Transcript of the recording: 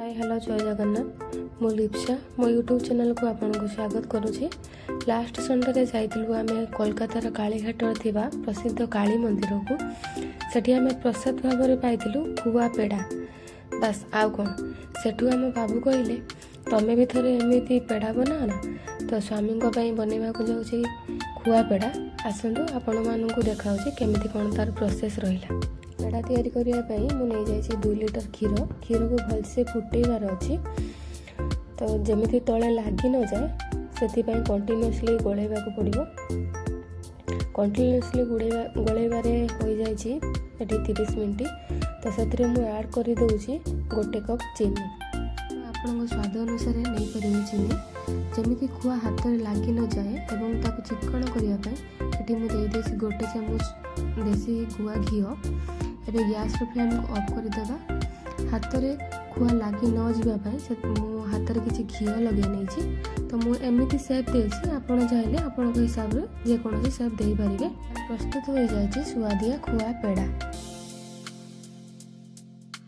High, hello, ଜୟ ଜଗନ୍ନାଥ। ମୁଁ ଲିପ୍ସା, ମୋ YouTube ଚ୍ୟାନେଲ୍କୁ ଆପଣଙ୍କୁ ସ୍ୱାଗତ କରୁଛି। ଲାଷ୍ଟ ସଣ୍ଡେରେ ଯାଇଥିଲୁ ଆମେ କୋଲକାତାର କାଳିଘାଟରେ ଥିବା ପ୍ରସିଦ୍ଧ କାଳୀ ମନ୍ଦିରକୁ। ସେଠି ଆମେ ପ୍ରସାଦ ଭାବରେ ପାଇଥିଲୁ ଖୁଆ ପେଡ଼ା। ବାସ୍, ଆଉ କ'ଣ? ସେଠୁ ଆମ ବାବୁ କହିଲେ, "ତମେ ବି ଥରେ ଏମିତି ପେଡ଼ା ବନାଅ ନା।" ତ ସ୍ୱାମୀଙ୍କ ପାଇଁ ବନେଇବାକୁ ଯାଉଛି ଖୁଆ ପେଡ଼ା। ଆସନ୍ତୁ, ଆପଣମାନଙ୍କୁ ଦେଖାଉଛି କେମିତି କ'ଣ ତାର ପ୍ରୋସେସ୍ ରହିଲା। ପେଡ଼ା ତିଆରି କରିବା ପାଇଁ ମୁଁ ନେଇଯାଇଛି 2 ଲିଟର କ୍ଷୀର। କ୍ଷୀରକୁ ଭଲସେ ଫୁଟେଇବାର ଅଛି। ତ ଯେମିତି ତଳେ ଲାଗି ନଯାଏ, ସେଥିପାଇଁ କଣ୍ଟିନ୍ୟୁଅସଲି ଗୋଳେଇବାକୁ ପଡ଼ିବ। କଣ୍ଟିନ୍ୟୁଅସଲି ଗୋଳେଇବାରେ ହୋଇଯାଇଛି ଏଠି 30 ମିନିଟ୍। ତ ସେଥିରେ ମୁଁ ଆଡ଼୍ କରିଦେଉଛି 1 କପ୍ ଚିନି। ଆପଣଙ୍କ ସ୍ୱାଦ ଅନୁସାରେ ନେଇପାରିବେ ଚିନି। ଯେମିତି ଖୁଆ ହାତରେ ଲାଗି ନଯାଏ ଏବଂ ତାକୁ ଚିକ୍କଣ କରିବା ପାଇଁ ଏଠି ମୁଁ ଦେଇଦେଇଛି 1 ଚାମଚ ଦେଶୀ ଗୁଆ ଘିଅ। ଏବେ ଗ୍ୟାସ୍ର ଫ୍ଲେମ୍କୁ ଅଫ୍ କରିଦେବା। ହାତରେ ଖୁଆ ଲାଗି ନ ଯିବା ପାଇଁ ସେ ମୁଁ ହାତରେ କିଛି ଘିଅ ଲଗାଇ ନେଇଛି। ତ ମୁଁ ଏମିତି ସେପ୍ ଦେଇଛି, ଆପଣ ଚାହିଁଲେ ଆପଣଙ୍କ ହିସାବରେ ଯେକୌଣସି ସେପ୍ ଦେଇପାରିବେ। ପ୍ରସ୍ତୁତ ହୋଇଯାଇଛି ସୁଆଦିଆ ଖୁଆ ପେଡ଼ା।